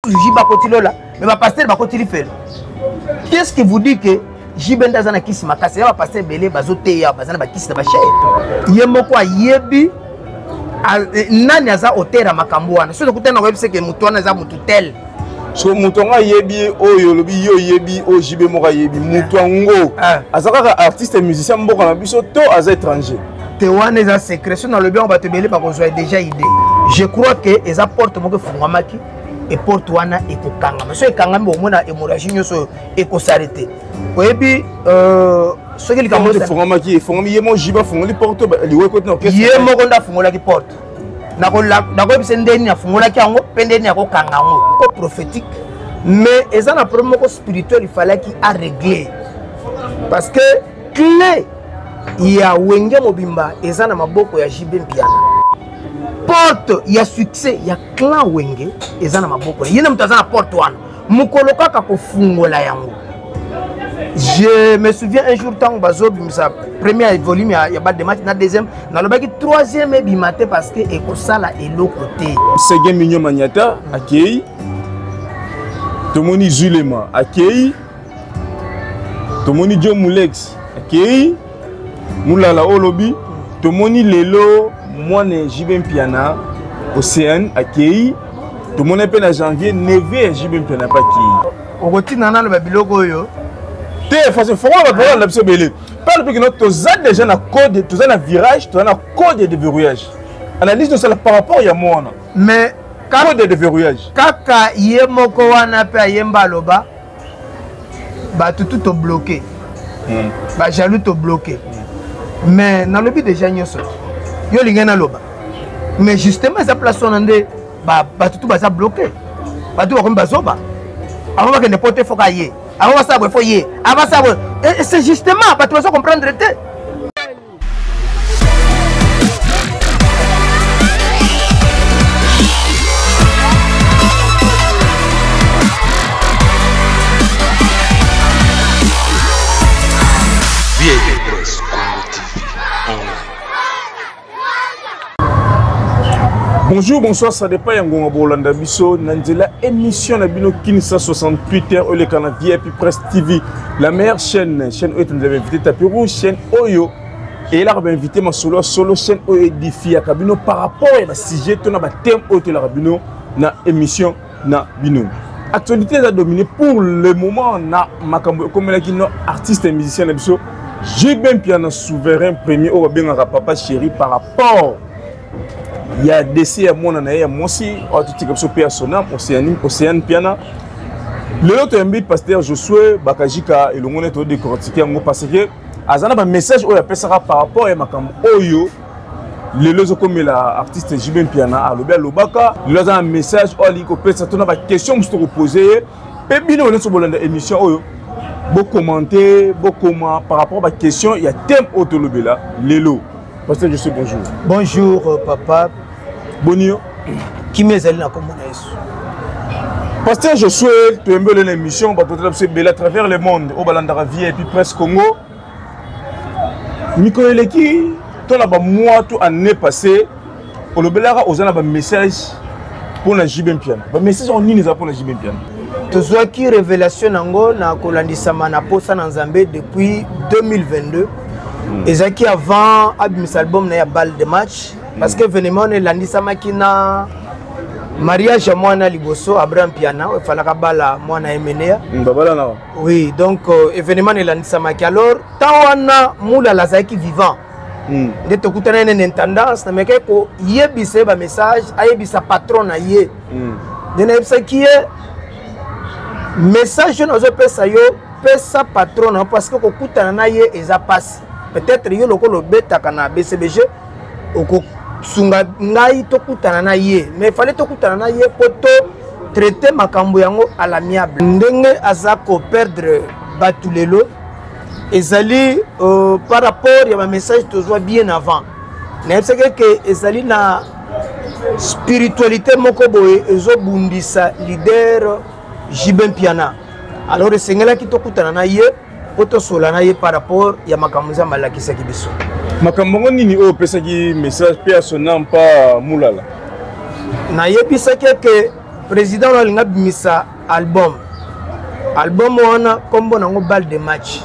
mosusu JB akoti lola, mais bapasteur bakoti lifelo. Qu'est-ce qui vous dit que JB nde aza na kisi makasi? Ya bapasteur ebele bazoteya, baza na bakisi na bashere. Ye moko ayebi nani aza auteur ya makambo wana. Soki tokutani na koyebisa ke moto wana aza motu tel. So moto yango ayebi oyo olobi, yo oyebi oyo JB moko ayebi moto yango, aza kaka artiste musicien mboka na biso to aza étranger? Te, wana eza secret. So nalobi yango, bato ebele bakozwa déjà idée. Je crois que eza porte moko efungwamaki, e porte wana ekokangama. So ekangami, bomona hémorragie nyonso oyo ekosale te. Oyebi soki likambo efungwamaki, efungwami, ye moko JB afungoli porte, liwa ekoti na orchestre. Ye moko nde afungolaki porte. Nakoyebisa ndenge nini afungolaki yango mpe ndenge nini akokanga yango. Ko prophétique, mais eza na problème moko spirituel ifalaki arégler, parce que clé ya Wenge mobimba eza na maboko ya JB Mpiana. Porte ya succès ya clan Wenge eza na maboko ye na moto aza na porte wana, mokolo kaka kofungola yango. Je me souviens, un jour, ntango bazobimisa premier volume ya balle de match na deuxième, nalobaki troisième ebima te parce que ekosala eloko te. Seguin Mignon Manyata akei, tomoni Zulema akei, tomoni Joe Mulex akei, Mulala olobi, tomoni lelo mwana JB Mpiana Océane akei, tomoni mpe na janvier neveu ya JB Mpiana mpe akei. Okotinda nano babiloko oyo. Te, façon fongola bato balanda biso ebele parle mpe kino toza déjà na code, toza na virage, toza na code de verrouillage. Analyse tosala par rapport ya mwana. Mais code de verrouillage. Kaka ye moko wana mpe ayemba, aloba bato tu tobloquer, bajaloux tobloquer. Mais nalobi déjà nyonso yo olingai naloba. Mais justement, eza place wana nde bato tu baza bloqué, bato bakomi bazoba. Avant bakende po te, foka ye avant basala boye, fo ye avant basala boye. C'est justement bato bazo comprendre te. VIP Presse Congo TV Online. Bonjour, bonsoir, ça dépend ya ngonga bolanda biso na nzela émission na bino Kinsa 68 heures oleka na VIP Presse TV, la meilleure chaîne, chaîne oyo tozali invité tapis rouge, chaîne oyo eyelaka bainvité masolo ya solo, chaîne oyo edifiaka bino par rapport ya basujet to na bathème oyo toyelaka bino na émission na bino. Actualité eza dominé pour le moment na makambo ekomelaki no artiste et musicien na biso JB Mpiana, souverain premier, oyo babengaka papa chéri, par rapport ya décès ya mwana na ye ya mwasi oyo atotika biso mpe ya sonam Océane, Océane Mpiana. Lelo toyambi pasteur Josué Bakajika elongo ne todécortique yango, parce que aza na bamessage oyo apesaka par rapport ya makambo oyo lelo ezokomela artiste JB Mpiana. Alobi, alobaka, lelo aza na message oyo alingi kopesa to na baquestion mosusu tokopose ye. Mpe bino nyonso bolanda émission oyo, bokommente, bokoma par rapport baquestion ya thème oyo tolobela lelo. Pasteur Josué, bonjour. Bonjour, papa. Boni yo? Kimia ezali na kombo na Yesu. Pasteur Josué, toyembi ole na émission, bato tala biso ebele à travers le monde oyo balandaka VIP Presse Congo. Mikolo eleki to na bamois to année passé, olobelaka oza na bamessage mpo na JB Mpiana. Bamessage yango nini eza mpo na JB Mpiana? Tozwaki révélation nango na kolandisama na posa na Nzambe depuis 2022. Ezalaki avant abimisa album na ya balle de match, parce que événement wana elandisamaki na mariage ya mwana liboso Abraham Piana, oyo efalaka bala mwana Emenea. Babalanaka. Oui, donc événement wana elandisamaki. Alors ntango wana Mulala azalaki vivant, nde tokutana ye na intendance, namekaki koyebisa ye bamessage, ayebisa patron na ye. Nde nayebisaki ye message oyo nazopesa yo, pesa patron na yo, parce que kokutana na ye eza mpasi. Peut-être yo lokola obetaka na BCBG, okosunga ngai tokutana na ye. Mais fallait tokutana na ye mpo to traite makambo yango à l'amiable. Ndenge aza koperdre bato lelo ezali par rapport ya bamessage tozwa bien avant. Nayebisaki ke ezali na spiritualité moko boye ezobundisa leader JB Mpiana. Alors esengelaki tokutana na ye mpo tosola na ye par rapport ya makambo Nzambe alakisaki biso. Makambo yango nini oyo opesaki message mpe ya sonam mpa Mulala? Nayebisaki eke Président wana alinga abimisa album. Album wana nkombo nango balle de match.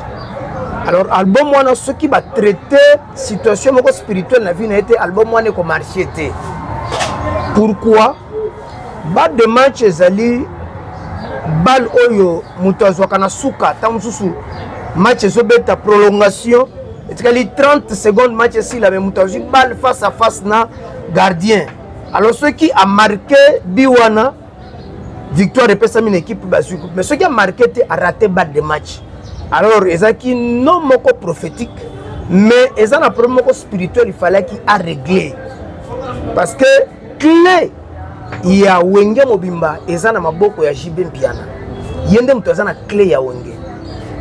Alors album wana soki batraite situation moko spirituelle na vie na ye te, album wana ekomarche te. Pourquoi balle de match ezali balle oyo moto azwaka na suka? Ntango mosusu match ezobeta prolongation, etikali 30 secondes match esila, me moto azwi balle face à face na gardien. Alors soki amarke bi wana, victoire epesami na équipe, bazwi coupe. Mais soki amarke te, arate balle de match. Alors ezalaki non moko prophétique, mais eza na problème moko spirituel, il fallaki arégler, parce que clé ya Wenge mobimba eza na maboko ya JB Mpiana. Ye nde moto aza na clé ya Wenge.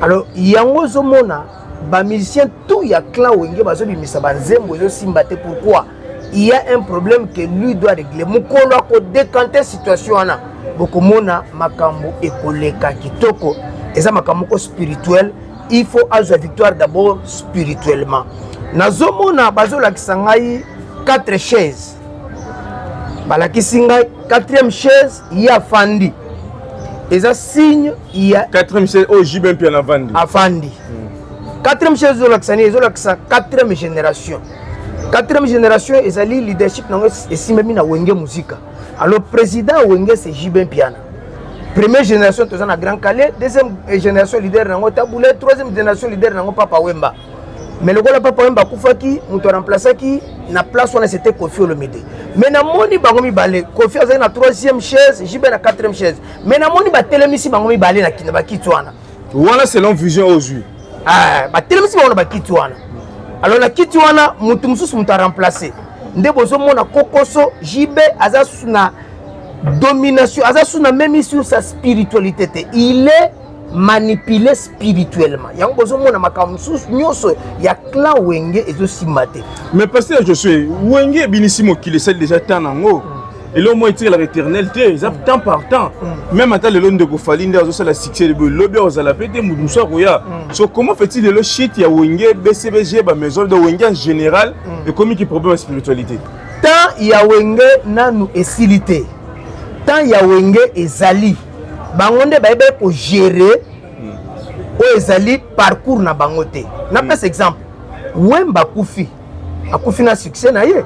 Alors yango ozomona bamusicien tout ya clan Wenge bazobimisa banzembo, ezosimba te. Pourquoi? Il y a un problème que lui doit régler. Mokolo akodécanter situation wana, bokomona makambo ekoleka kitoko. Eza makambo moko spirituel, il faut azwa victoire d'abord spirituellement. Nazomona bazolakisa ngai 4 chaises, balakisi ngai 4e chaise, ye afandi, eza signe ya 4e chaise oyo JB Mpiana avandi. Afandi. 4e chaise ezolakisa nini? Ezolakisa 4e génération. 4e génération ezali leadership nango esimbami na Wenge Muzika. Alors président ya Wenge, c'est JB Mpiana. Première génération toza na Grand Calais, deuxième génération leader nango Tabu Ley, troisième génération leader nango Papa Wemba. Mais lokola Papa Wemba akufaki, moto aremplaçaki na place wana, c'était Kofi Olomide. Mais namoni bango mibale, Kofi azali na troisième chaise, JB na quatrième chaise, mais namoni batelemisi bango mibale na bakiti wana. Wana selon vision ozwi. Ah, batelemisi bango na bakiti wana. Alors na kiti wana moto mosusu, moto aremplace nde bozomona kokoso. JB aza su na domination, aza su na même sur sa spiritualité te, il est manipulé spirituellement. Yango bozomona makambo mosusu nyonso ya clan Wenge ezosimba te. Mais pasteur Josué, Wenge ebinisi mokili, esali déjà temps nango. Eloko moko etikalaka éternel te, eza temps par temps. Même ata lelo ndeko Fally nde azosala succès lebo, lobi akozala pe te, moto mosusu akoya. So comment fait-il lelo shit ya Wenge BCBG, bamaison de Wenge en général, ekomi ki problème ya spiritualité? Temps ya Wenge nanu esili te. Temps ya Wenge ezali, bango nde bayebaki kogérer oyo ezali parcours na bango te. Napesa exemple: Wemba akufi, akufi na succès na ye.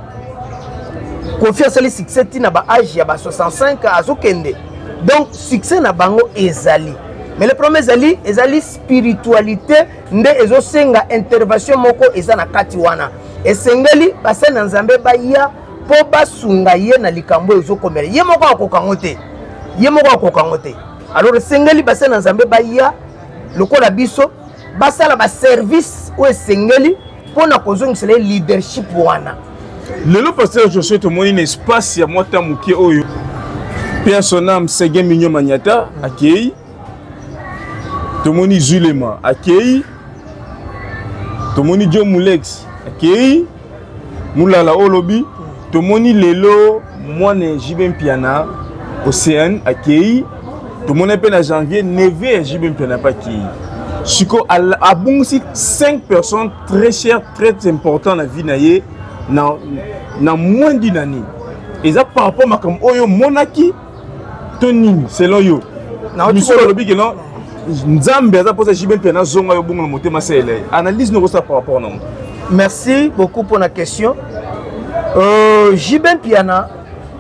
Kofi asali succès ntina ba age ya ba 65 azokende. Donc succès na bango ezali, mais le problème ezali spiritualité nde ezosenga intervention moko eza na kati wana. Esengeli basali na Nzambe baya mpo basunga ye na likambo oyo ezokomela ye moko, akoka yango te, ye moko akoka yango te. Alors esengeli basali na Nzambe baya lokola biso, basala baservice oyo esengeli mpo na kozongisela ye leadership wana. Lelo, pasteur Josué, tomoni na espace ya mwa temps moke oyo, mpe ya son âme, Seguin Mignon Manyata akei, tomoni Zulema akei, tomoni Jo Mulex akei, Mulala oyo olobi, tomoni lelo mwana JB Mpiana Océane akei, tomoni mpe na janvier neveu ya JB Mpiana mpe akei. Siko abungisi 5 personnes très chères, très important na vie na ye na moins d'une année. Eza par rapport makambo oyo omonaki to nini selon yo? Misu alobi ke non, Nzambe aza mposa JB Mpiana azonga yo bongo na motema asalela ye. Analyse nokosala par rapport nango? Merci beaucoup pour la question. JB Mpiana,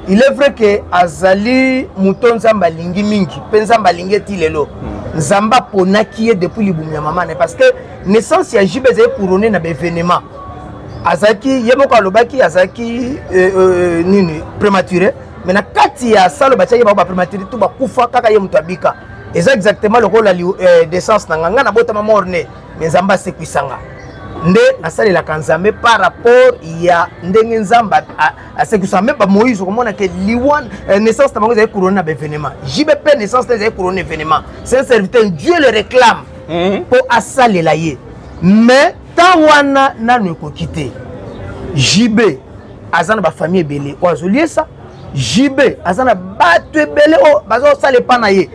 il est vrai que azali moto Nzambe alingi mingi, mpe Nzambe alingi eti lelo. Nzambe aponaki ye depuis libumu ya mama na ye, parce que naissance ya JB ezali couronné na baévénement. Azalaki, ye moko alobaki, azalaki nini, prématuré, mais na kati ya salo batiaki bango baprématuré to bakufa, kaka ye moto abika. Eza exactement lokola naissance na nga. Nga nabotama mort-né, mais Nzambe asekwisanga. Nde nasalelaka Nzambe par rapport ya ndenge Nzambe asekwisanga. Me bamoïse, okomona ke liwa, naissance na bango ezali couronné na baévénement. JB mpe naissance na ezali couronné événement. C'est un serviteur, Dieu le réclame mpo asalela ye, mais temps wana nanu ekoki te. JB aza na bafamille ebele oyo azoliesa. JB aza na bato ebele oyo bazosala epa na ye,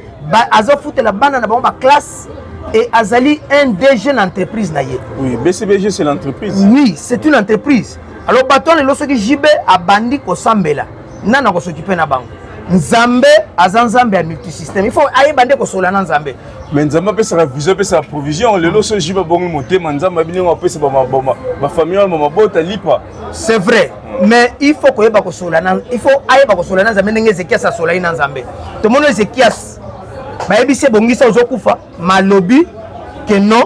azofutela bana na bango baclasse et azali un DG na entreprise na ye. Oui, BCBG, c'est l'entreprise. Oui, c'est une entreprise. Alors bato wana lelo, soki JB abandi kosambela, nani akosokipe na bango? Nzambe aza Nzambe ya multisystème, il faut ayeba nde kosola na Nzambe. Mais Nzambe apesaka vision, apesaka provision. Lelo so JB abongi motema, Nzambe abinengo apesa bafamille wana, bamabota lipa. C'est vrai, mais il faut koyeba kosola na, il faut ayeba kosola na Nzambe ndenge Ezekias asolaki na Nzambe. Tomoni Ezekias bayebisi ebongisa ozokufa, malobi ke non,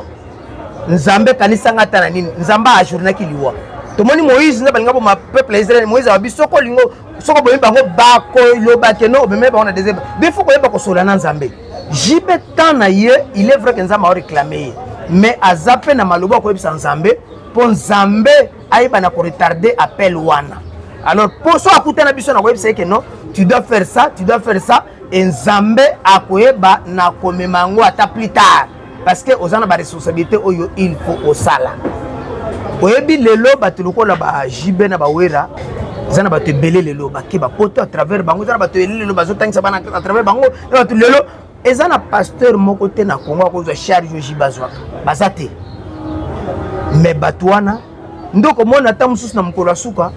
Nzambe kanisanga ata na nini. Nzambe ajournaki liwa. Tomoni Moïse nde balinga boma peuple ya Israel. Moïse alobi soko olingo, soko boyebi bango bakoloba ke non, obemeli bango na désert. Il faut koyeba kosola na Nzambe. JB temps na ye, il est vrai que Nzambe aoréclame ye, mais aza mpe na maloba akoyebisa Nzambe mpo Nzambe ayeba na koretarde appel wana. Alors mpo so akutana biso na koyebisa ye ke non, tu dois faire ça, tu dois faire ça, e Nzambe akoyeba na komema yango ata plus tard, parce que oza na baresponsabilité oyo il faut osala. Oyebi lelo bato lokola ba JB na bawera, eza na bato ebele lelo bake bapoto à travers bango, eza na bato ebele lelo bazotangisa bana à travers bango. Na bato lelo eza na pasteur moko te na Congo akozwa charge oyo JB azwaka, baza te. Mais bato wana nde okomona ata mosusu na mokolo ya suka,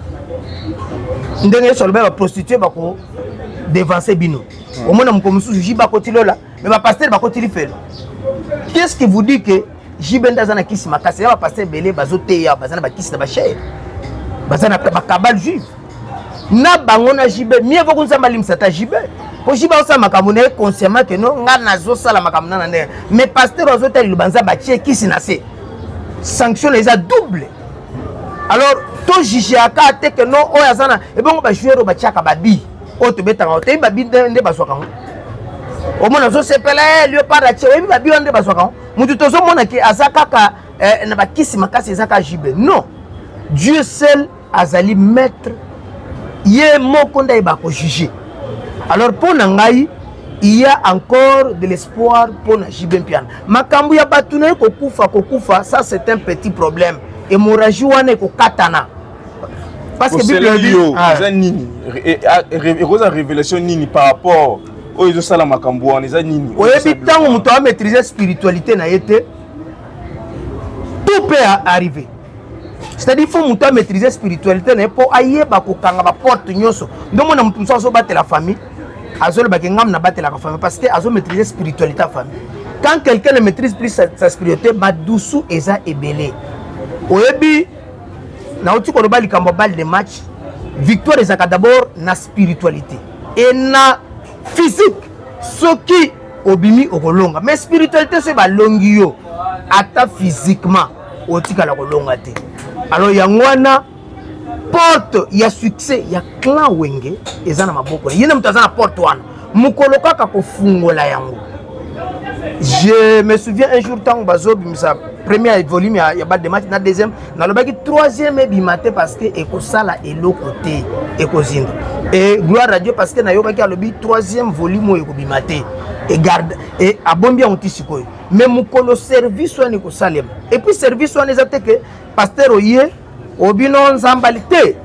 ndenge Yesu alobaki baprostitue bako devance bino. Omona mokolo mosusu JB akoti lola, mais bapasteur bakoti lifelo. Qu'est-ce qui vous dit que JB nde aza na kisi makasi? Ya bapasteur ebele bazoteya, baza na bakisi na bashere, baza na bakabale juive na bango na JB. Mieux vaut Nzambe alimisa ata JB, mpo JB azosala makambo na ye consciemment ke no, nga nazosala makambo na na ndenge. Mais pasteur azotala liloba Nzambe, atie kisi na se, sanction na eza double. Alors tojugeaka te ke non, oyo aza na ebongo. Bajoueur oyo batiaka babi oyo tobetaka, toyebi babi nde bazwaka yango. Omona azosepela Léopard atie, oyebi babi wana nde bazwaka yango. Motu tozomona ke aza kaka na bakisi makasi eza kaka JB. Non, Dieu seul azali maître, ye moko nde ayeba kojuge. Alors mpo na ngai, il y a encore de l'espoir mpo na JB Mpiana. Makambo ya bato na ye kokufa kokufa, ça c'est un petit problème. Hémorragie wana ekokatana parce que Bible yo eza nini? Ekozala révélation nini par rapport oyo ezosala makambo wana? Eza nini? Oyebi, ntango moto amaîtrise spiritualité na ye te, tout peut arriver. C'est-à-dire faut moto amaîtrise spiritualité na ye mpo ayeba kokanga baporte nyonso. Ndomona moto mosusu azobatela famille, azolobaki ngam nabatelaka famille, parce que azomaîtrise spiritualité ya famille. Quand quelqu'un ne maîtrise plus sa spiritualité, badusu eza ebele. Oyebi, nauti koloba likambo ya balle de match. Victoire ezalaka d'abord na spiritualité et na physique. Soki obimi okolonga, mais spiritualité soki balongi yo, ata physiquement otikala kolonga te. Alors yango wana porte ya succès ya clan Wenge eza na maboko ye. Na moto aza na porte wana, mokolo kaka kofungola yango. Je me souviens un jour, ntango bazobimisa premier volume ya balle de match na deuxième, nalobaki troisième ebima te parce que ekosala eloko te, ekozinda. Et gloire à Dieu, parce que nayokaki alobi troisième volume oyo ekobima te, egarde e abombi yango ti sikoyo. Mais mokolo service wana ekosalema, et puis service wana eza te ke pasteur oye obino nzambali te.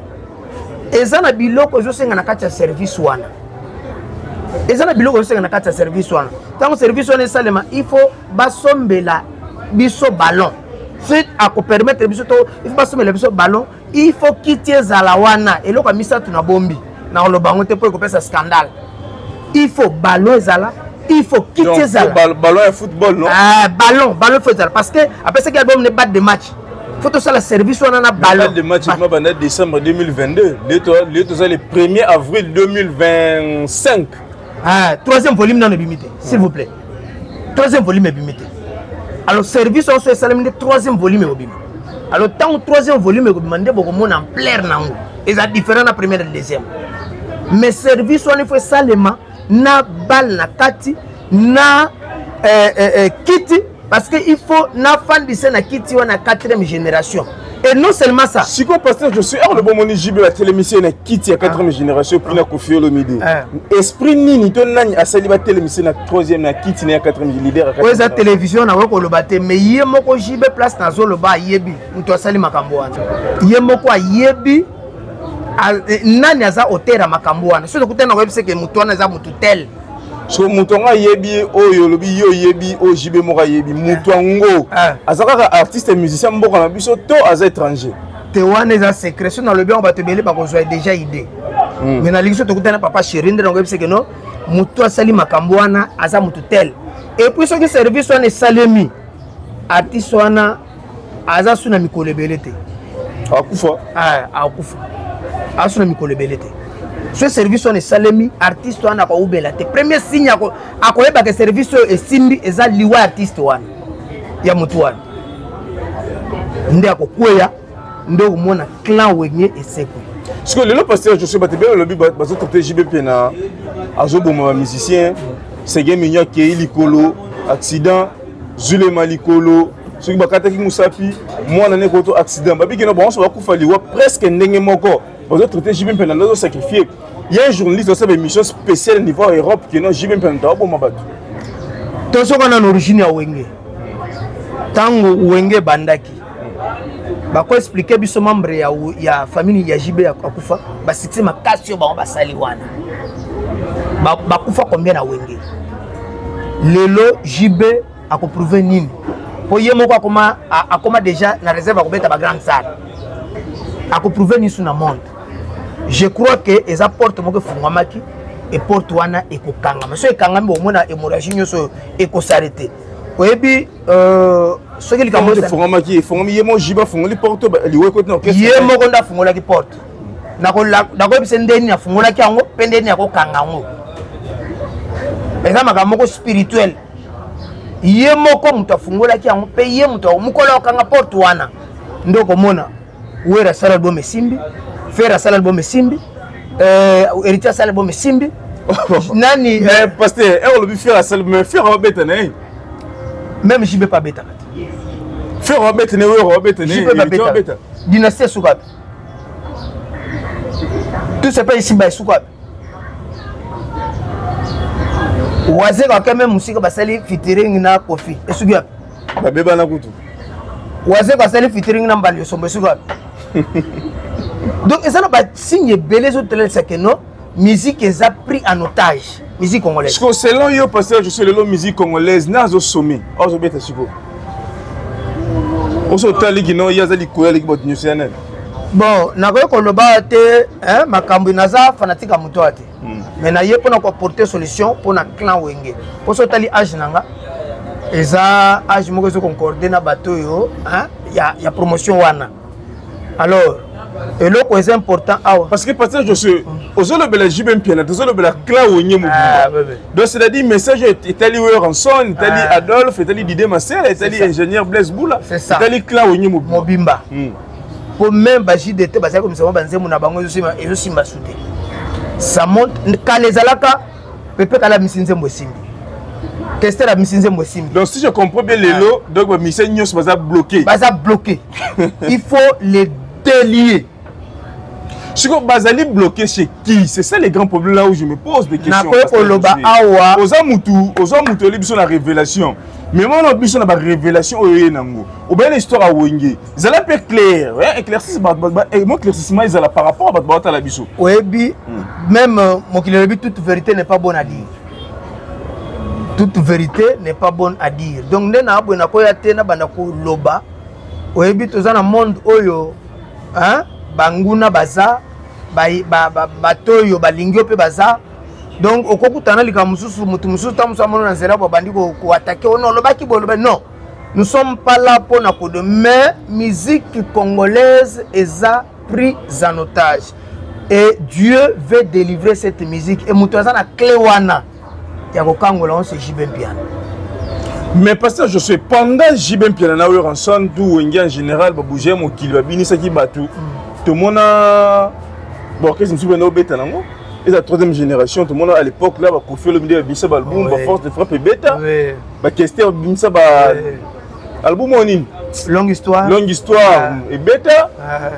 Eza na biloko ezosenga na kati ya service wana, eza na biloko ezosenga na kati ya service wana. Ntango service wana esalema, il faut basombela biso ballon. Soki akopermettre biso to, il faut basombela biso ballon, il faut kiti ezala wana. Eloko ya misato na bombi, na koloba yango te mpo ekopesa scandale. Il faut ballon ezala, il faut kiti ezala. Ballon ya football, non? Ah, ballon, ballon faut ezala, parce que apesaki album ne balle de match, faut tosala service wana na ballon. De match ma banda décembre 2022, le toza le 1er avril 2025. Ah, troisième volume nano ebimi te, s'il vous plaît. Troisième volume ebimi te. Alors service oyo so esalemi nde troisième volume ekobima. Alors ntango troisième volume ekobima nde bokomona ampleur nango eza différent na première na deuxième. Mais service wana ifo esalema na balle na kati na kiti, parce que il faut nafandisa na kiti wana quatrième génération. Et non seulement ça. Sikoyo pasteur, je suis awa lobomoni JB batelemisi ye na kiti ya quatrième génération, puis na Kofi Olomide. Esprit nini to nani asali batelemisi na troisième na kiti na ya quatrième leader? Oyo eza télévision, nakoki koloba te. Mais ye moko JB, place nazoloba, ayebi moto asali makambo wana. Ye moko ayebi nani aza auteur ya makambo wana. Soki tokutani, nakoyebisa ke moto wana eza motu tel. So moto yango ayebi oyo olobi, ye oyebi oyo JB moko ayebi moto yango, aza kaka artiste musicien mboka na biso to aza étranger? Te, wana eza secret. So nalobi yango, bato ebele bakozwa déjà idée. Mais nalingi so tokutana papa chéri nde nakoyebisa ke no motu asali makambo wana aza motu tel. Et puis soki service wana esalemi, artiste wana aza su na mikolo ebele te. Akufa. Ah, akufa, aza su na mikolo ebele te. So service wana esalemi, artiste wana akoubela te. Premier signe akoyebaka service oyo esimbi eza liwa ya artiste wana, ya motu wana nde akokweya, nde okomona clan Wenge esekwi. Sikoyo lelo, pasteur Josue, bato ebele olobi bazotraite JB mpe na azoboma bamusicien. Sege Minyo akei likolo, accident zulema likolo, soki bakataki mosapi mwana ne koto accident, babiki na bango bakufa liwa presque ndenge moko. Bazotraite JB mpe na nde azosacrifie ye. Journaliste osala émission spéciale niveau Europe keno JB mpe na aboma bato. Tozoka nano origine ya Wenge. Ntango Wenge ebandaki, bakoexplike biso membre ya famille ya JB akufa, basuccès makasi oyo bango basali wana, bakufa combien na Wenge? Lelo JB akoprouve nini? Mpo ye moko akoma déjà na réserve, akobeta bagrande salle, akoprouve nini su na monde? Je crois que eza porte moko efungwamaki e porte wana ekokangama. So ekangami, bomona hémorragie nyonso oyo ekosale te. Oyebi, soki likambo efungwamaki, efungwami, ye moko JB afungoli porte, liwa ekoti na orchestre. Ye moko nde afungolaki porte. Nakoyebisa ndeni afungolaki yango mpe ndeni akokanga yango. Eza makambo moko spirituel. Ye moko moto afungolaki yango mpe ye moto mokolo akokanga porte wana nde okomona Wera asala album esimbi, Ferre asala album esimbi, Héritier asala album esimbi, nani. Mais pasteur, e olobi Ferre asala, mais Ferre abeta na ye. Même JB pa abetaka te. Ferre abeta na ye, Wera abeta na ye. JB babeta. Dynastie esuka wapi? Tout ce pe esimba esuka wapi? Wazeka akeme mosika, basali featuring na Kofi, esuki wapi? Babebana kutu. Wazeka asali featuring na Mbali Osombo, esuki wapi? Donc eza na basigne ebele ezotelelisa ke non, musique eza pris en otage, musique congolaise. Siko selon yo, pasteur, je suis lelo musique congolaise na azosome, azobeta siko, oso otali kino ye aza likolo, aleki bato nyonso ya nani? Bon, nakoki koloba te makambo, naza fanatique ya moto te, mais naye mpona koapporter solution mpona clan Wenge. Mpo so otali age na nga, eza age moko ezoconcorde na bato oyo ya promotion wana. Alors eloko eza important awa. Parce que pasteur Josué, ozolobela JB Mpiana, tozolobela clan Wenge mobimba. Donc c'est à dire message etali Werrason, etali Adolphe, etali Dide Masela, etali ingénieur Blaise Bula, etali clan Wenge mobimba. Mobimba. Po même ba JDT bazali komisa bango banzembo na bango ezosimba su te. Ça monte kala ezalaka pepe kala amisi nzembo esimbi, Kester amisi nzembo esimbi. Donc si je comprends bien lelo, donc bamusicien nyonso baza bloqué. Baza bloqué, il faut les délier. Sikoyo bazali bloqué chez qui? C'est ça les grands problèmes, là où je me pose des questions. Nakoki koloba awa. Oza mutu, oza mutu oyebi biso na révélation, mais mona biso na barévélation oyo oye nango, obaye na histoire ya Wenge, ezala mpe clair, mo éclaircissement ezala par rapport à bato baotala biso. Oyebi, même mokili elobi toute vérité n'est pas bonne à dire. Toute vérité n'est pas bonne à dire. Donc nde na boye nakoya te na banda koloba. Oyebi, toza na monde oyo, hein, banguna baza, bato oyo balingi yo mpe baza. Donc okokutana likambo mosusu, motu mosusu ntango mosusu amona na nzela, babandi koattaquer ono olobaki boye, oloba. Non, nous sommes pas là mpona kodo, mais musique congolaise eza prise en otage et Dieu veut délivrer cette musique, et moto aza na clé wana ya kokangola ngo, c'est JB Mpiana. Mais pasteur Josué, pendant JB Mpiana na Werrason, tout Wenge en général babouge mokili, babinisaki bato, tomona baorchestre mosusu benda obeta nango eza troisième génération. Tomona à l'époque là, baKoffi Olomide babimisa baalbum, baforce de frappe ebeta, baKester babimisa ba album oyo nini? Longue histoire. Longue histoire ebeta,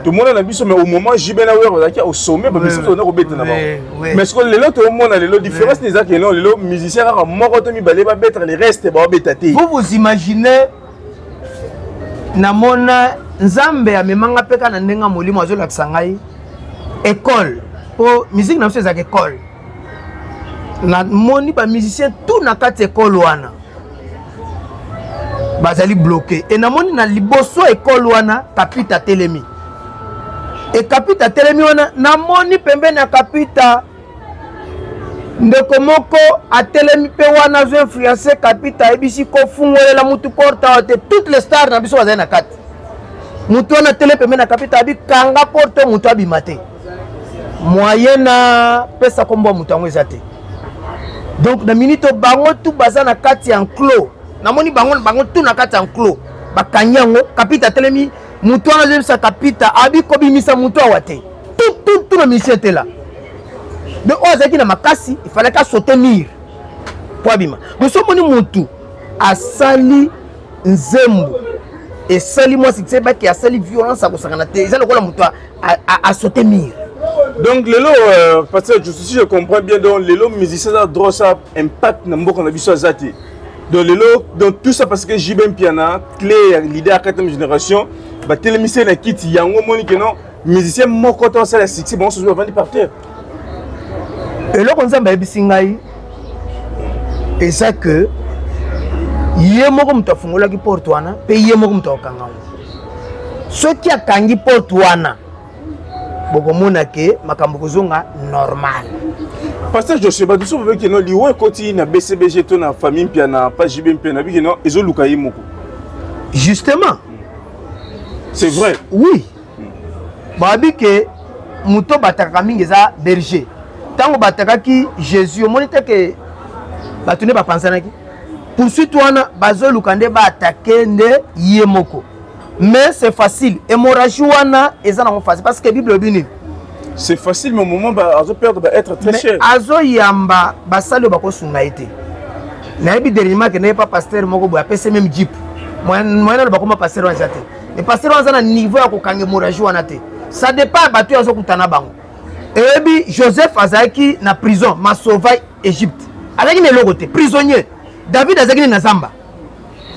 tomona na biso. Mais au moment JB na Wera bazalaki au sommet, bamisusu tozana kobeta na bango. Mais sikoyo lelo tomona lelo différence eza ke non, lelo musicien kaka moko to mibale babetaka, le reste baobeta te. Vous vous imaginez, namona Nzambe amemanga mpe kaka na ndenge ya molimo, azolakisa ngai école, mpo musique na biso ezalaka école. Namoni bamusicien tout na kati école wana bazali bloqué, e namoni na liboso école wana kapita atelemi. E Kapita atelemi wana, namoni pembeni ya Kapita ndeko moko atelemi mpe wana azo influence Kapita, ayebisi kofungolela mutu porte awa te, toutes les stars na biso bazali na kati. Mutu wana atelemi pembeni ya Kapita, abi kanga porte, mutu abima te. Moyen na pesa kombo ya mutu yango eza te. Donc na minute bango tout baza na kati ya enclos, namoni bango bango tout na kati ya enclos, bakangi yango. Kapita atelemi, moto wana azoyebisa Kapita, abi kobimisa moto awa te, tout tout tout na mission te la. Donc oyo azalaki na makasi, il fallait asaute mur po abima. Donc so omoni motu asali nzembo esali mwa succès, baki asali violence akosakana te, eza lokola moto asaute mur. Donc lelo, parce que si je comprends bien, donc lelo musicien aza droit ça impact na mboka na biso aza te. Donc lelo, donc tout ça parce que JB Mpiana, clé ya leader ya quatrième génération, batelemisi ye na kiti yango, omoni ke non, musicien moko to asala succès, bango soso bavandi par terre. Eloko Nzambe ayebisi ngai eza ke ye moko moto afungolaki porte wana, mpe ye moko moto akokanga yango. Soki akangi porte wana, bokomona ke makambo kozonga normal. Pasteur Joshua, bato so babeki no liwa ekoti na BCBG to na famille Mpiana, pa JB Mpiana, biki no ezoluka ye moko. Justement. C'est vrai. Oui, babi ke moto batakaka mingi eza berger. Ntango batakaki Jésus, omoni te ke bato nde bapanzanaki? Poursuite wana bazoluka nde baatake nde ye moko. Mais c'est facile, hémorragie wana eza nango facile, parce que Bible elobi nini? C'est facile, mais au moment ba azo perdre ba être très cher. Azoyamba basali oyo bakosunga ye te. Nayebi dernièrement ke naye pa pasteur moko boye, apesi même jeep. Moyen naloba koma pasteur wana eza te, mais pasteur wana aza na niveau ya kokanga hémorragie wana te. Ça dépend ya bato oyo azokutana bango. Eyebi Joseph azalaki na prison, masova Égypte, azalaki na eloko te, prisonnier. David azalaki nde na zamba,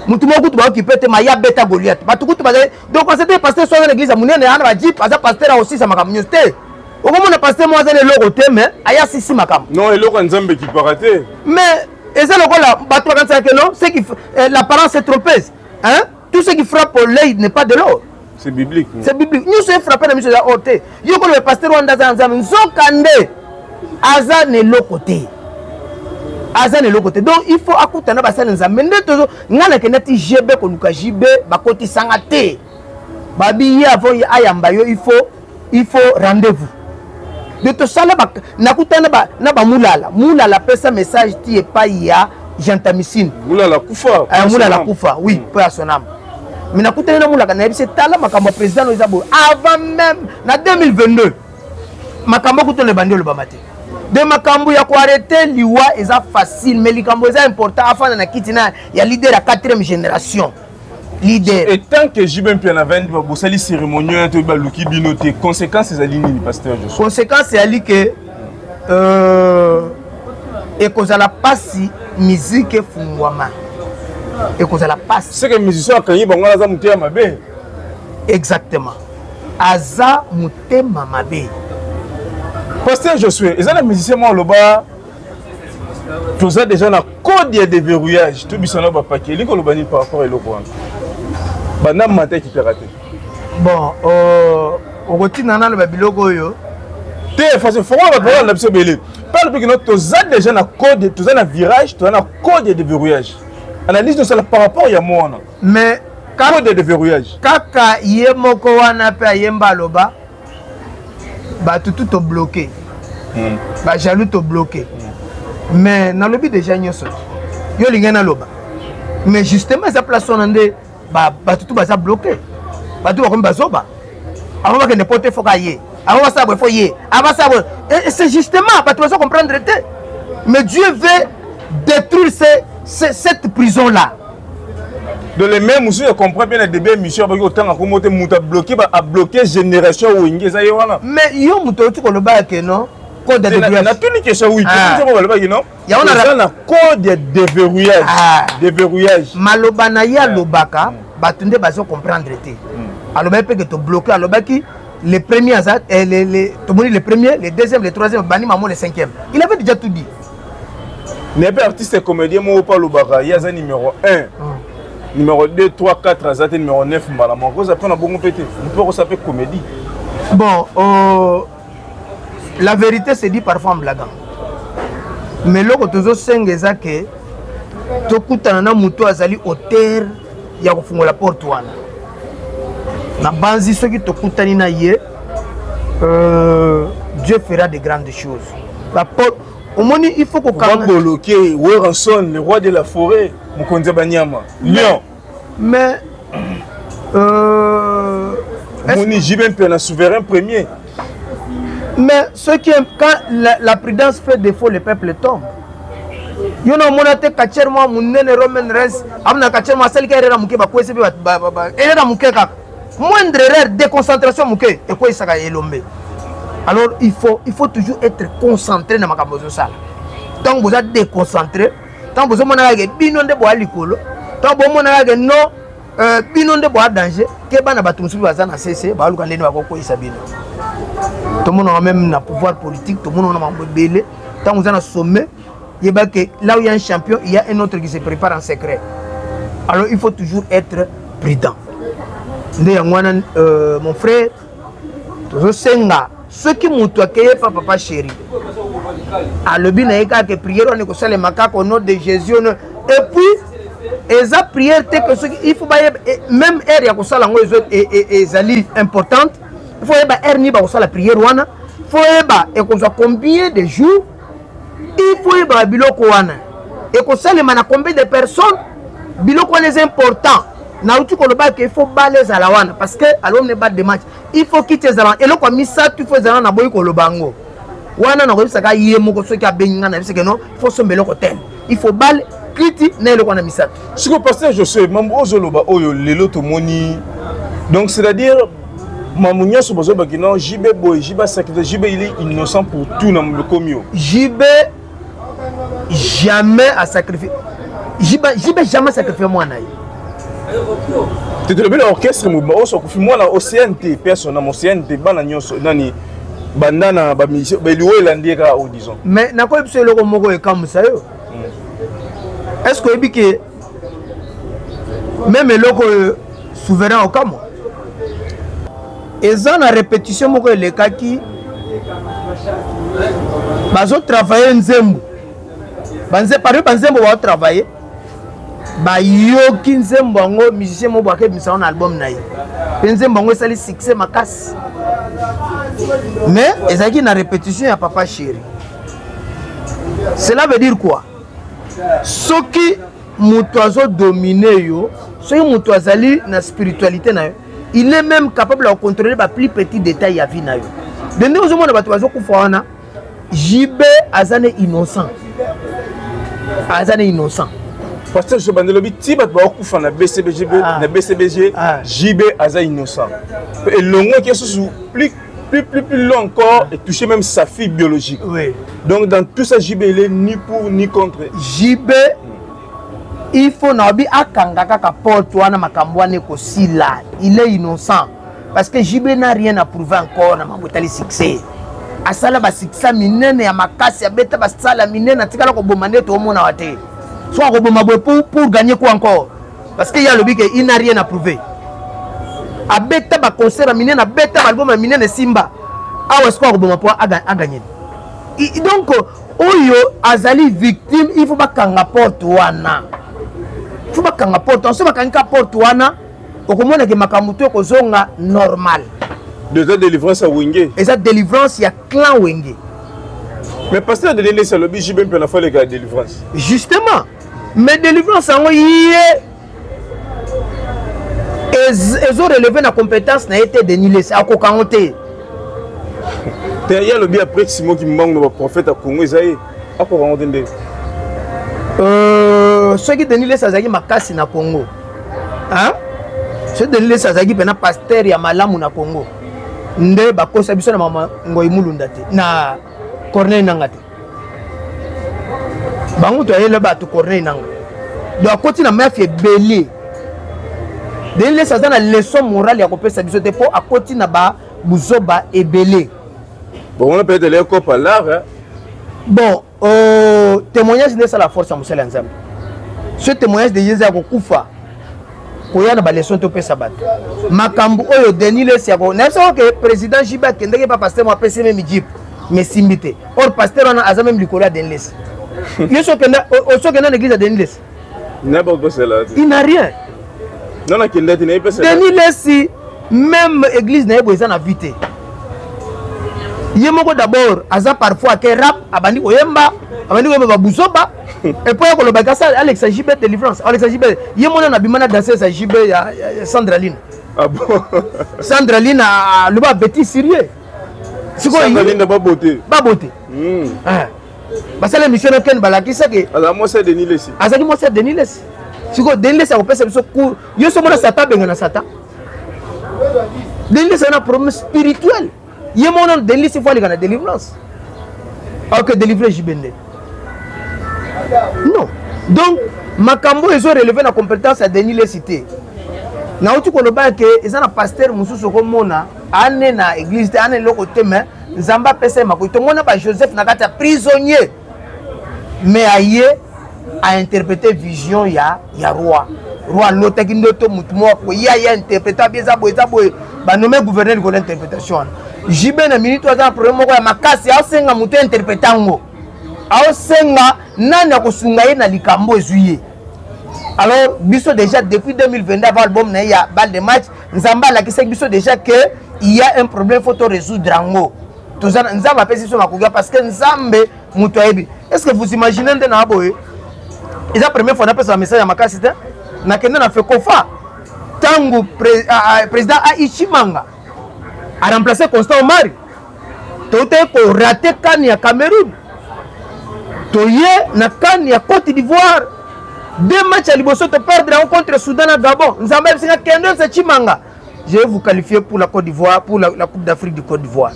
mutu moko kutu baokipe te, maya beta Goliath, bato kutu bazali. Donc parce te pasteur so aza na église ya monene, ana bajeep, aza pasteur akosisa makambo nyonso te. Okomona pasteur moko aza na eloko te, mais aya asisi makambo. Non, eloko ya Nzambe ekipaka te. Mais eza lokola bato bakanisaka ke non, ce qui l'apparence est trompeuse, hein, tout ce qui frappe l'œil n'est pas de l'or. C'est biblique. C'est biblique. Nyonso efrappe na miso eza or te. Yo koloba pasteur wana aza na Nzambe, nzoka nde aza na eloko te, aza na eloko te. Donc il faut akutana basali Nzambe nde tozo. Ngai nakenda ti GB koluka JB, bakotisanga te. Babi ye avant ye ayamba yo, il faut rendez-vous. De tosala, nakutana na bamulala. Mulala apesa message ti epai ya Gentamisine. Mulala kufa. Mulala kufa, oui, mpo ya son âme. Mais nakutani na Mulaka, nayebisi tala makambo ya président no eza boye. Avant même na 2022, makambo akutana ebandi olobama te. De makambo ya koarrêter liwa eza facile, mais likambo eza important, afanda na kiti na ya leader ya 4e génération, leader. Et tant que JB Mpiana vandi, bosali cérémonie wana to baluki bino te, conséquence ezali nini, pasteur Joshua? Conséquence eyali ke ekozala mpasi miziki efungwama, ekozala mpasi. C'est que musicien akangi bango wana aza motema mabe. Exactement, aza motema mabe. Pasteur Josué, eza na musicien moko aloba toza déjà na code ya déverrouillage, tobisa na bapake. Elingi koloba nini par rapport eloko wana? Banda mata ekipaka te. Bon, okotina naloba biloko oyo. Te, façon fongola bato balanda biso ebele. Parle mpe kino toza déjà na code, toza na virage, toza na code ya déverrouillage. Analyse tosala par rapport ya mo wana. Mais code ya déverrouillage. Kaka ye moko wana mpe ayemba, aloba bato tu tobloquer, bajaloux tobloquer. Mais nalobi déjà nyonso yo olingai naloba. Mais justement eza place wana nde bato tu baza bloqué, bato bakomi bazoba. Avant bakende po te, foka ye avant basala boye, fo ye avant basala boye. Et c'est justement bato baza comprendre te. Mais Dieu veut détruire cette prison là. Donc les mêmes mosusu ya comprend bien na début émission, abaki kotanga kombo te, moto abloqué, abloqué génération Wenge eza ye wana. Mais yo moto oti koloba ke non, code de déverrouillage. Natuni question, oui. Balobaki non, eza na code ya déverrouillage, déverrouillage. Maloba na ye alobaka, bato nde bazo comprendre te. Alobaki mpe ke tobloqué, alobaki le premier aza tomoni le premier, le deuxième, le troisième, bani mamo le cinquième. Il avait déjà tout dit. Mais mpe artiste comédien moko mpo alobaka ye aza numéro 1, numéro 2, 3, 4, aza te numéro 9. Mbala moko oza mpe na bongo mpe te, mpe okosa mpe comédie. Bon, la vérité se dit parfois en blaguant, mais eloko tozosenga eza ke tokutana na moto azali auteur ya kofungola porte wana. Nabanzi soki tokutani na ye, Dieu fera de grandes choses. Ba porte omoni, il faut kokanga. Babloquer Werrason, le roi de la forêt, mokonzi ya banyama, lion. Mais omoni JB mpe na souverain premier. Mais ce qui, quand la prudence fait défaut, le peuple tombe. Yo na omona te catcheur mwa monene Roman Reigns amona catcheur mwa asalika erreur ya moke, bakwesi mpe erreur ya moke kaka, moindre erreur, déconcentration moke ekweyisaka elombe. Alors il faut toujours être concentré na makambo ozosala. Ntango boza déconcentré, ntango bozomona kaka bino nde boya likolo, ntango bomona kaka non, bino nde boya danger, ke bana bato mosusu baza na sese baluka ndeni bakokweyisa bino. Tomonaka même na pouvoir politique, tomonaka na makambo ebele. Ntango oza na sommet, yeba que là où il y a un champion, il y a un autre qui se prépare en secret. Alors il faut toujours être prudent. Nde yango wana, mon frère, tozosenga soki moto akeye pa Papa Chéri, alobi na ye kaka ke prière wana ekosalema kaka au nom de Jésus. Ono et puis eza prière te ke soki il faut bayeba même heure ya kosala yango ezali importante. Il faut yeba heure nini bakosala prière wana, faut yeba ekozwa combien de jours, il faut yeba biloko wana ekosalema na combien de personnes. Biloko wana eza important. Nauti koloba ke il faut balle ezala wana parce que album ne balle de match, il faut kiti ezala, eloko ya misato il faut ezala. Naboyi koloba yango wana, nakoyebisaka ye moko soki abengi ngai, nayebisaka non, il faut somba eloko tel, il faut balle, kiti na eloko wana misato. Sikoyo, pasteur Josue, mambo ozoloba oyo lelo tomoni, donc c'est à dire mambo nyonso bozobaki non, JB boye, JB asacrifié, JB il est innocent pour tout na mokomi oyo. JB jamais asacrifié, JB, JB jamais sacrifié mwana ye. Te, tolobi na orchestre mobima oyo akufi mwana Océane te, personne na Océane te, bana nyonso nani banda na bamusicien beliwo elandi ye kaka oyo, disons. Mais nakoyebi biso eloko moko ekamwisa yo. Est ce que oyebi ke même eloko oyo souverain okamwa eza na répétition moko elekaki, bazotravaille nzembo, parmi banzembo baotravaille, bayoki nzembo yango, musicien moko akebimisa yango na album na ye, mpe nzembo yango esali succès makasi. Mais ezalaki na répétition ya Papa Chéri. Cela veut dire quoi? Soki moto azodomine yo, soki moto azali na spiritualité na yo, il est même capable ya kocontrôler baplus petit détail ya vie na yo. De ndenge ozomona bato bazokufa wana, JB aza ne innocent, aza ne innocent. Pasteur Josue, bandelobi ti bato bakokufa na BCBG, na BCBG, JB aza innocent. Elongo eke susu plus plus plus plus long encore et toucher même sa fille biologique. Donc dans tout ça, JB, il est ni pour ni contre. JB, il faut naobi akanga kaka porte wana, makambo wana ekosila. Il est innocent parce que JB n'a rien à prouver encore na mambo etali succès. Asala basuccès minene ya makasi, abeta basala minene, atikala koboma nde toomona te. So akoboma boye pour gagner quoi encore? Parce que ye alobi ke il n'a rien à prouver. Abeta baconcert ya minene, abeta baalbum ya minene, esimba awa, sikoyo akoboma mpo aganye? Donc oyo azali victime, il faut bakanga porte wana, il faut bakanga porte wana. So bakangi ka porte wana, okomona ke makambo to ekozonga normal. Eza délivrance ya Wenge. Eza délivrance ya clan Wenge. Mais pasteur Denis Lessie alobi JB mpe na faleka ya délivrance. Justement, mais délivrance yango ye ezorelever na compétence na ye te. Denis Lessie akoka yango te. Te, ye alobi après Simon Kimbangu na baprophète ya Congo eza ye, akoka yango te nde. Soki Denis Lessie azalaki makasi na Congo, hein? Soki Denis Lessie azalaki mpena pasteur ya malamu na Congo, nde bakosa biso na mama Ngoi Mulunda te, na Corneille Nanga te. Bango to ayela bato Corneille Nanga, donc akoti na mafi ebele. Denis Lessie aza na leçon morale ya kopesa biso te mpo akoti na babuzoba ebele. Bon, wana peut-être eleki kopa l'art. Bon, témoignage nde esala force ya mosala ya Nzambe. Ce témoignage de Yesu ya kokufa. Koya na baleson topesa bato makambo oyo Denis Lesi yako nayebisaka ke président JB akendaki pa pasteur mo apesi meme jeep, mais esimbi te. Or pasteur wana aza meme likolo ya Denis Lesi. Yo soki okenda na église ya Denis Lesi, il n'a rien. Denis Lesi, même église na ye boye eza na vie te. Ye moko d'abord aza parfois ake rap, abandi koyemba, abandi koyemba babuzoba. Et puis akoloba kasi Alexa JB délivrance, Alexa JB ye mona na bima na danseuse ya JB ya Sandraline. Ah bon? Sandraline aloba bêtise sérieux. Sikoyo babote. Babote. Basala émission na Ken, balakisaki. Azala mwasi ya Denis Lesi. Azalaki mwasi ya Denis Lesi. Sikoyo Denis Lesi akopesa biso cours? Yo so mona Satan abenga na Satan. Denis Lesi aza na problème spirituel. Ye moko nano Denis Lesi, faut aleka na délivrance. Ok, délivre JB nde non. Donc makambo oyo ezorelever na compétence ya Denis Lesi te. Nauti koloba ke eza na pasteur mosusu okomona ane na église te, ane eloko te, mais Nzambe apesa ye makoki. Tomona bajoseph na kati ya prisonnier, mais aye ainterpréter vision ya roi. Roi alotaki ndoto, motu moko akoya, ye interpréter abi eza boye, eza boye, banommer gouverneur likolo ya interprétation wana. JB na minute aza na problème moko ya makasi, aosenga motu interpréter yango, aosenga nani akosunga ye na likambo ezwi ye. Alors biso déjà depuis 2022, avant album na ye ya balle de match, Nzambe alakisaki biso déjà que il y a un problème, faut to résoudre yango. Toza, Nzambe apesi biso makoki, parce que Nzambe moto ayebi. Est ce que vous imaginez nde na boye, eza première fois napesa message ya makasi te. Nakende na Fekofa ntango président AI Chimanga aremplace Constant Omari, toutaki korater CAN ya Cameroun, toye na CAN ya Côte d'Ivoire, deux matchs ya liboso toperdre yango contre Soudan na Gabon. Nzambe ayebisinga: kende oyebisa Chimanga, je vais vous qualifier pour la Côte d'Ivoire, pour la Coupe d'Afrique du Côte d'Ivoire.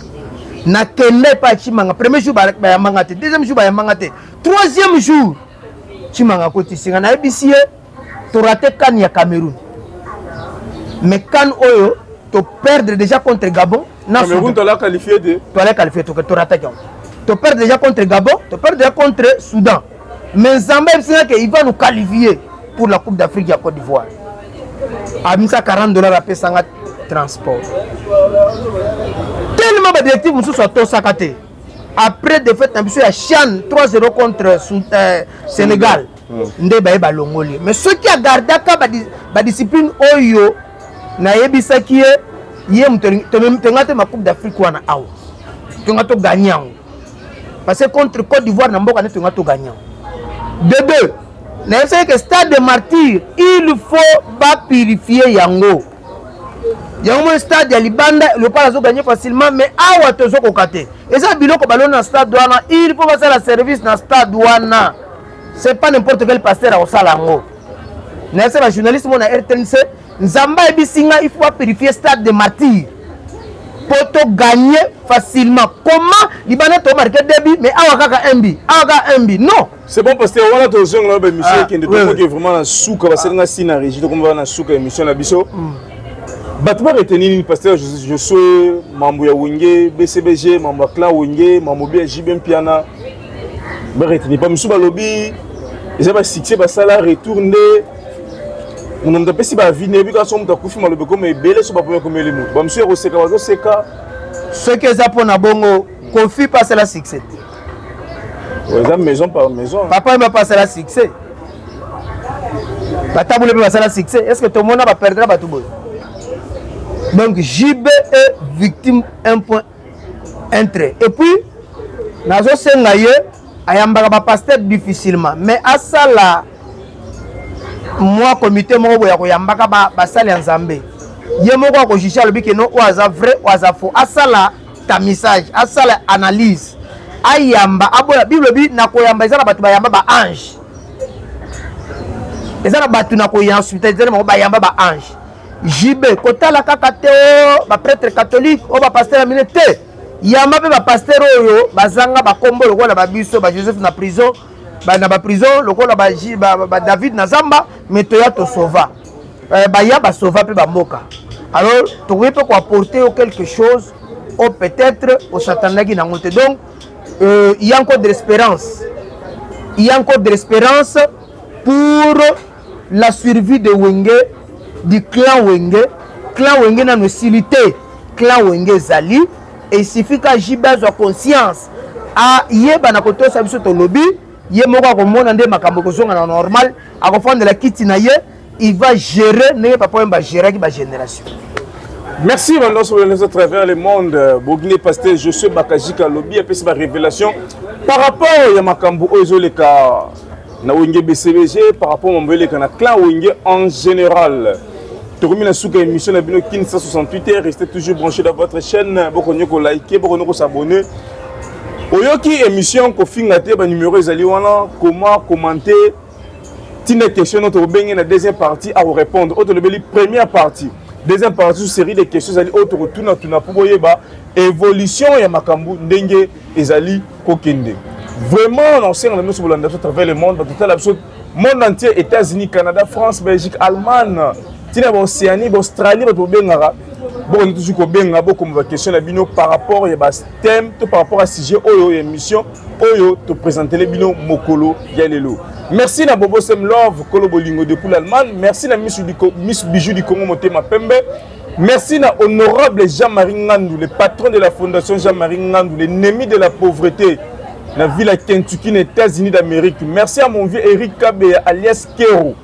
Nakende epai ya Chimanga, premier jour bayambanga te, deuxième jour bayambanga te, troisième jour Chimanga akotisinga. Nayebisi ye torater CAN ya Cameroun, mais CAN oyo toperdre déjà contre Gabon na Cameroun, tola qualifié te. Toala qualifié, torataki yango. Toperdre déjà contre Gabon, toperdre déjà contre Soudan, mais Nzambe ayebisinga ke il va nous qualifier pour la Coupe d'Afrique ya Côte d'Ivoire. Abimisa 40 $, apesanga transport. Tellement badirective mosusu atosaka te. Après défaite na biso ya CHAN 3-0 contre Sénégal, nde baye balongoli. Mais soki agardaka badiscipline oyo nayebisaki ye, ye moto tonga te ma Coupe d'Afrique wana awa, tonga togagner yango, parce que contre Côte d'Ivoire na mboka nde tonga togagner yango. De deux, nayebisaki ke stade de Martyr, il faut bapurifier yango. Yango moi stade ya libanda, Léopard azogagner facilement, mais awa tozokoka te. Eza biloko baloni na stade wana, il faut basala service na stade wana. C'est pas n'importe quel pasteur akosala yango. Nayebisa bajournaliste mo na RTNC: Nzambe ayebisi nga il faut bapurifier stade de Martyr po togagner facilement. Comment libanda tomarquer deux buts, mais awa kaka un but, awa kaka un but? Non. C'est bon, pasteur, wana tozonga na baémission ekende. Tokoki vraiment na suka, basalinga si na régie, tokomi na suka émission na biso. Bato baretenir nini, pasteur Josue? Mambo ya Wenge BCBG, mambo ya clan Wenge, mambo bi ya JB Mpiana, baretenir pa mosusu balobi eza basuccès basala retour nde moto moto apesi bavi. Nayebi kaka so moto akufi, malobi ekoma ebele, so bapomi ekomeli moto, bamosusu ya koseka bazoseka. Soki eza mpona bongo, Kofi mpe asala succès te. Eza maison par maison. Papa ye mpe asala succès, batabule mpe basala succès. Est ce que tomona baperdre bato boye? Donc JB est victime, un point, un trait. Et puis nazosenga ye, ayambaka bapasteur difficilement, mais asala mwa comité moko boye ya koyambaka basali ya Nzambe. Ye moko akojuger, alobi ke no, oyo aza vrai, oyo aza faux. Asala tamisage, asala analyse, ayamba, aboya. Bible ebi na koyamba, eza na bato bayamba baange, eza na bato na kohospitaliser bango bayamba baange. JB kotala kaka te o baprêtre catholique, oyo bapasteur ya mine te. Yamba mpe bapasteur oyo bazanga bakombo lokola babiso, bajoseph na prison, na baprison lokola badavid na zamba, mais toya tosauva, baya basauva mpe bamboka. Alors tokoki mpe koapporter yo quelque chose oyo peut-être osatandaki nango te. Donc il y a encore de l'espérance, il y a encore de l'espérance pour la survie de Wenge. du clan Wenge. Clan Wenge nano esili te, clan Wenge ezali. Et il suffit ka JB azwa conscience, ayeba na kotosa biso tolobi, ye moko akomona nde makambo ekozonga na normal, akofandela kiti na ye, il va gérer ndenge papa Wemba géraki ba génération. Merci Bandos à travers le monde. Bogné Pasteur Josué Bakajika lobi apesi ba révélation par rapport ya makambo oyo ezoleka na Wenge BCBG, par rapport mambo eleka na clan Wenge en général. Tokomi na suka émission na bino Kin 168 heures. Restez toujours branchés dans votre chaîne. Bokonyo ko liker, bokonyo ko s'abonner. Oyoki émission kofinga te ba numéro ezali wana, comment commenter, tinda question no tokobenge na deuxième partie à répondre. Oyo tolobeli première partie, deuxième partie série de questions ezali oyo tokotunatuna mpo boyeba évolution ya makambo ndenge ezali kokende. Vraiment na osenga na biso bolanda biso à travers le monde, bato tala biso monde entier, États-Unis, Canada, France, Belgique, Allemagne, ntina baocéanie, baaustralie, bato bobengaka, bokondi toujours kobenga, bokoma baquestion na bino par rapport ya bathème to par rapport ya sujet oyo ya émission oyo toprésentele bino mokolo ya lelo. Merci na Bobo Sem Love Kolo Bolingo depuis l'Allemagne. Merci na Miss, Miss Bijou du Congo Motema Pembe. Merci na honorable Jean-Marie Ngandou, le patron de la fondation Jean-Marie Ngandou, l'ennemi de la pauvreté na ville ya Kentucky, na États-Unis d'Amérique. Merci à mon vieux Eric Kabeya alias Kero.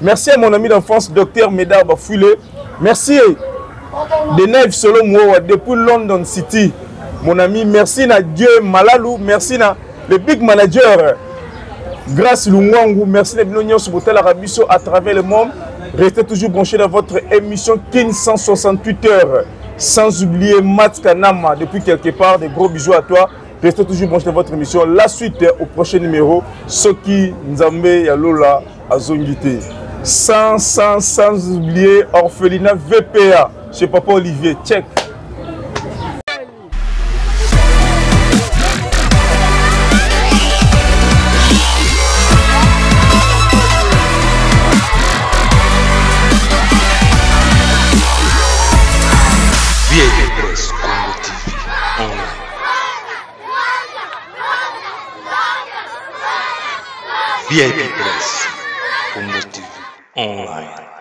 Merci à mon ami d'enfance Docteur Médard Bafoulé. Merci de Neve Solo Mououa depuis London City. Mon ami, merci na Dieu Malalou, merci na le big manager Grâce Lungwangu, merci na bino nyonso botalaka biso à travers le monde. Restez toujours branchés dans votre émission Kin 168 heures. Sans oublier Mats Kanama depuis quelque part, des gros bisous à toi. Restez toujours branchés dans votre émission. La suite au prochain numéro. Soki Nzambe ya Lola azongi te. Sans oublier Orphelinat VPA chez Papa Olivier. Check. VIP Presse Congo TV Online. VIP Presse Congo TV Online.